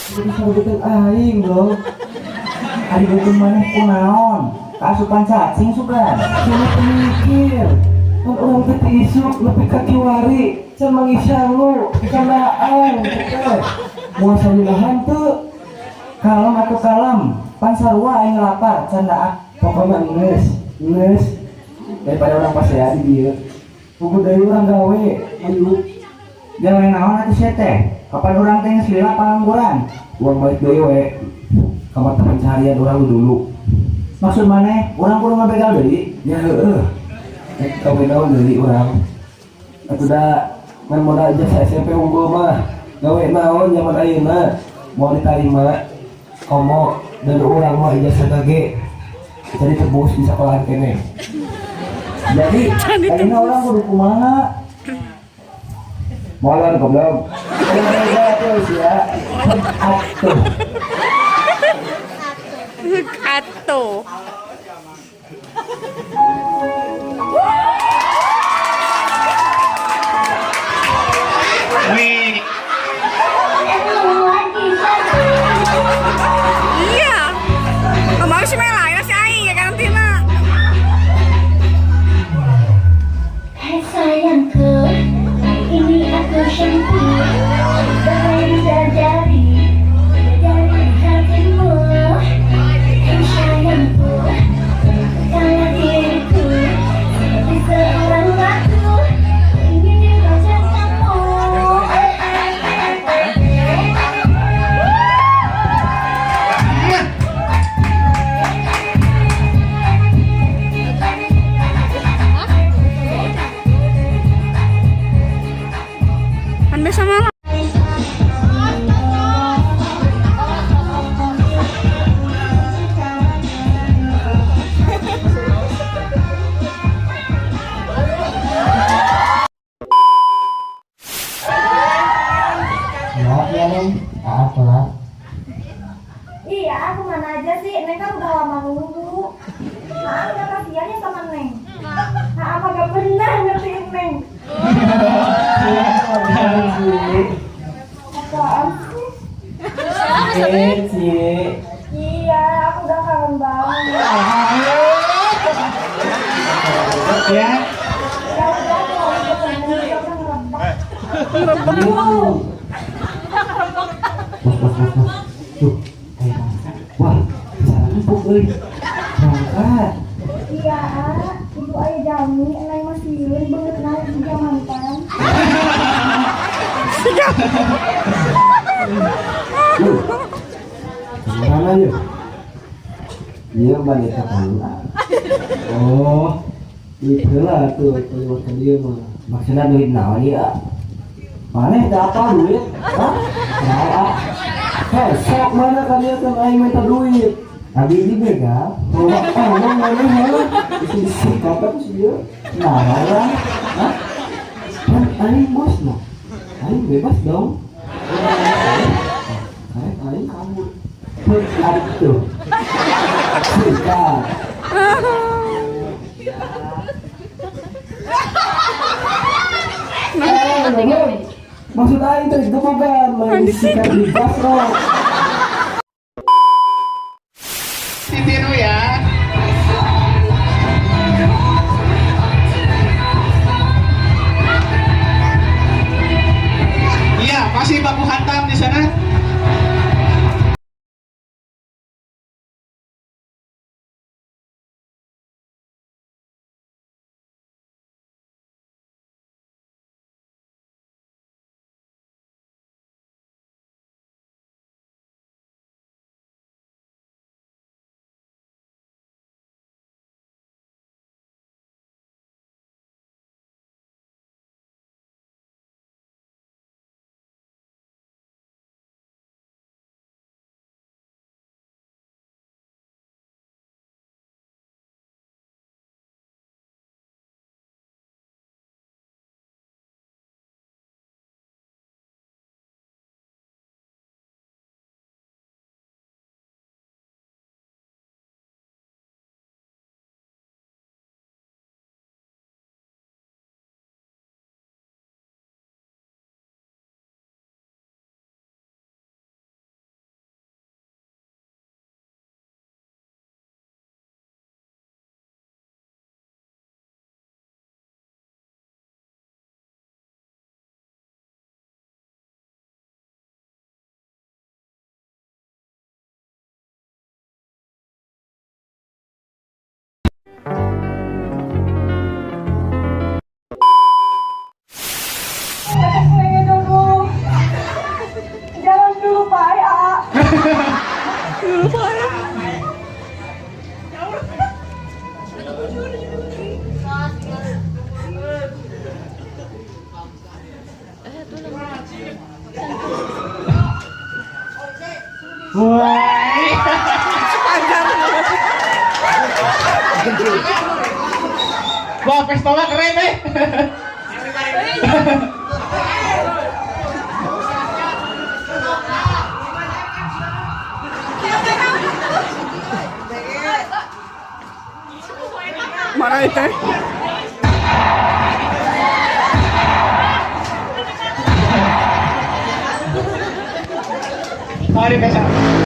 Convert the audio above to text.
Jadi aing dong. Ari beuteung maneh kunaon? Kaasupan cacing sugan. Cuma pemikir. Kan urang teh ti isuk nepi ka kiwari, can manggih sangu, candaan teh. Moal salinahan teu. Kalem atuh kalem. Pan sarua aing lapar can daak. Pokona geus, geus. Daripada urang pasea di dieu. Puguh deui urang gawe, ayo. Gawe naon atuh sia teh? Kapan urang teh geus lila pangangguran? Uang balik deui we. Ka mata pencaharian urang dulu. Maksud maneh urang kudu ngabegal deui? Ya heueuh. Rek gawe naon deui urang. Atuh da ngan modal ijazah SMP unggul mah. Gawe naon zaman ayeuna mau ditarima komo dan urang mah ijazah ge bisa ditebus di sekolahan kene. Jadi ayeuna urang kudu kumaha? Molor goblok. Udah terus ya. Atuh. Atuh. Wih. Iya. Kemarin si Mela, ya si Aing ya karantina. Hai sayangku, ini aku Shanti. Bagai bidadari, bidadari hatimu. Hai sayangku, bukanlah diriku seperti seorang ratu, ingin dibaca kamu. Kan biasa malah. Maaf ya Neng, apa? Iya, aku mana aja sih? Neng kan udah lama nunggu. Nah, udah kasihan ya sama Neng. Nah, apa gak pernah ngertiin Neng? Apaan sih? Cie. Iya, aku udah kangen banget. Ya. Ya udah, kalau udah ketemu, kita udah ngerebek. Bos, bos, bos, bos. Tuh, kayak bangsa. Wah, salah empuk euy. Berangkat. Iya, ah, ibu ayah Jami, Neng masih yun, banget naik juga mantan. Tuh. Kemana yuk? Iya, balik ke kamu. Oh, duit heula tuh, keluar ke dia mah. Maksudnya duit naon ieu? Maneh teh apa duit? Hah? Nah, ah. Heh, sok mana kalian kan aing minta duit. Abi dibegal. Loba ngomong maneh heuh. Bisa disikat apa sih dia? Nah, orang. Hah? Kan aing bosna. Aing bebas dong. Karek aing kabur. Atuh. Sikat. Eh, maksud aing teh gebugan, main disikat di basrok. Ditiru ya. Iya, masih baku hantam di sana. Wah. Wah, pistolnya keren eh. Mana itu? Mari pesta.